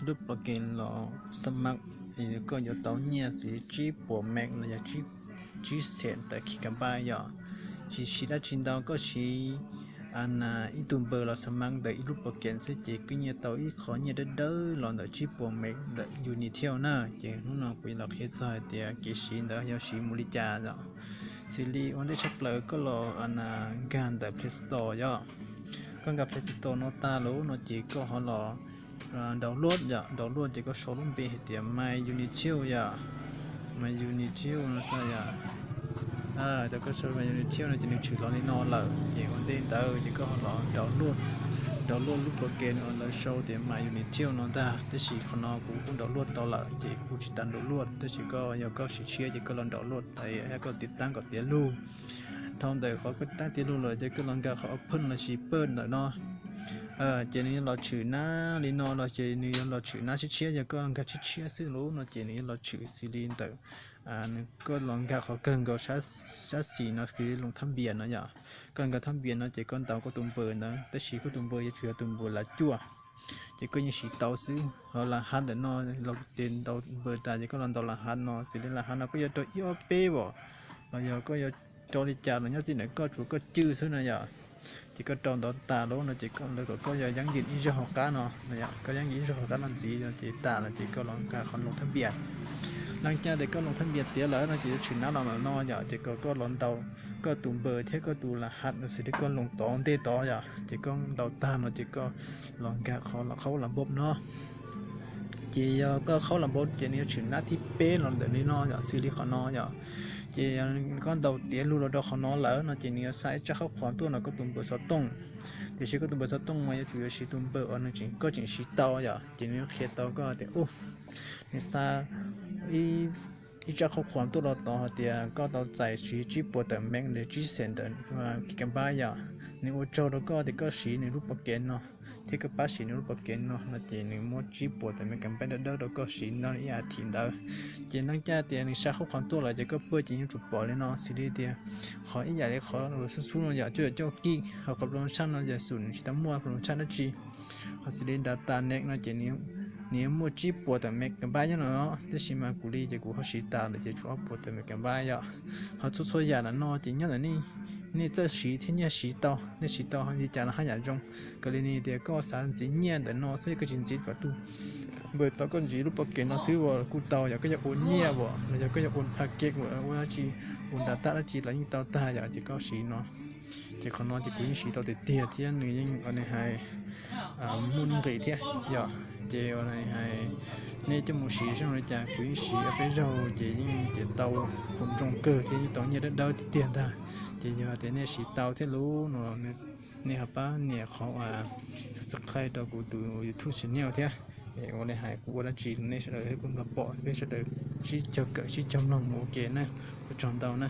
lub program los xab mab, koj yuav tau nyiaj xws li tsib puas mev los yog tsib xees tawm gigabyte yom. Tsis siv dab tsi ntau, koj siv ib tug npawb los xab mab ntawm ib lub program xwb ces koj nyiaj tau ib qho nyiaj dawb dawb los ntawm tsib puas mev ntawm Unitel na. Ces hnub no kuv los qhia txog hais tias kev siv ntawd yog siv mus li cas yom. Xws li ua ntej tshaj plaws koj los nkag ntawm Play Store yom. Koj nkag Play Store no tag lawm no ces koj ho los download yom, download ces koj sau lub npe hais tias My Unitel yom, My Unitel no xwb yom. Thaum koj sau My Unitel no ces nws tshwm los li no lawm ces ua ntej ntawd ces koj ho los download, download lub program uas lawv sau tias My Unitel no ntag. Tab sis qhov no kuv kuj download tau lawm ces kuv tsis tas download, tab sis koj yog koj siv tshiab ces koj los download es koj tiv tab kom tiav lug. Dhau ntawm qhov koj tiv tab tiav lug lawm ces koj los nkag qhov open lossis pawj ntawm no. Ces nws yuav los tshwm nab li no los ces nws yuav los tshwm nab tshiab tshiab, yog koj nkag tshiab tshiab xwb lawm no ces nws yuav los tshwm xws li ntawm, koj los nkag qhov kawg nkaus sab xis no xws li loos thab npias no yom. Koj nkag thab npias no ces koj ntaus koj tus npawb ntawd, tab sis koj tus npawb yuav tsum yog tus npawb lav cuaj, ces koj yeej siv tau xwb. Ho lav hav ntawm no los ces ntaus npawb tas ces koj los ntaus lav hav no, xws li lav hav no koj yuav rau ib ob peb os, los yog koj yuav rau li cas los nyob txij ntawm koj, tsuav koj cwj xwb no yom. Ces koj rau ntawd tas lawm no ces lawv kom koj yog yeeb yim ib zaug hauv qab no, koj yeeb yim ib zaug hauv qab no ntxiv no ces tas lawm ces koj los nkag qhov loos thab npias. Leej twg tias koj loos thab npias tiav lawm no ces yuav tshwm nab los no yom, ces kom koj los ntaus koj tus npawb thiab koj tus lav hav no xws li koj loos tod ntej tod yom, ces koj ntaus tag no ces koj los nkag qhov los khaub las npauj no. Ces yog koj khaub las npauj ces nws yuav tshwm nab thib peb los ntawm li no yom, xws li qhov no yom. Ces koj ntaus tiav lug los rau qhov no lawm no ces nws yuav xa ib tsab khaub qhuam tuaj no koj tus npawb xov tooj. Tiam sis koj tus npawb xov tooj mas yuav tsum yuav siv tus npawb uas nws tseem, koj tseem siv tau yom, ces nws yuav qhia tau koj tias u, nws xa ib tsab khaub qhuam tuaj los tod hais tias koj tau txais siv tsib puas tawm mev los tsib xees tawm gigabyte yom. Nws ua tsaug rau koj tias koj siv nws lub program no thiab koj pab siv nws lub program no no ces nws muab tsib puas tawm mev kam peb dawb dawb rau koj siv nyob ib as thiv ntawd. Ces leej twg tias nws xa khaub qhuam tuaj lawm ces koj pawj ces yuav tsum pom li no, xws li tias qhov ib yam li qhov xub xub no yom, cuaj caum cuaj kij, ho qhov plob tshaj no yog xum nws tsis tau muaj plob tshaj dab tsi. Ho xws li data net no ces nws yuav muaj tsib puas tawm mev kam peb nyob no, tab sis mas kuv li ces kuv ho siv tas lawm ces tshuav ob puas tawm mev kam peb yom. Ho txhua txhua yam ntawm no ces nyob ntawm nej, nej txawj siv thiab nyiaj siv tau, nej siv tau li cas los haj yam zoo. Kawg li ne tias koj xav ntxiv nyiaj ntawm no xwb, koj tsis ntxiv kom tus npawb tod, koj ntxiv lub program no xwb uas kuj tau, yog koj yuav ua nyiaj as los yog koj yuav ua package uas ua dab tsi, ua data dab tsi los yeej tau tag yom, ces koj siv no. Ces qhov no ces kuv yeej siv tau tiag tiag thiab nws yeej ua li hais muaj nuj nqis thiab yom. Ces ua li hais nej coj mus siv saib zoo li cas, kuv yeej siv ob peb zaug ces yeej tias tau, kuv zoo kawg thiab yeej tau nyiaj dawb dawb tiag tiag ntag. Ces yog tias nej siv tau thiab lub no, nej ho pab nias qhov subscribe rau kuv tus YouTube channel thiab. Ua li hais kuv ua dab tsi nej sawv daws thiab kuj nrog pom, peb sawv daws sib cog kawm sib cog mloog mus ua ke na. Ua tsaug ntau na.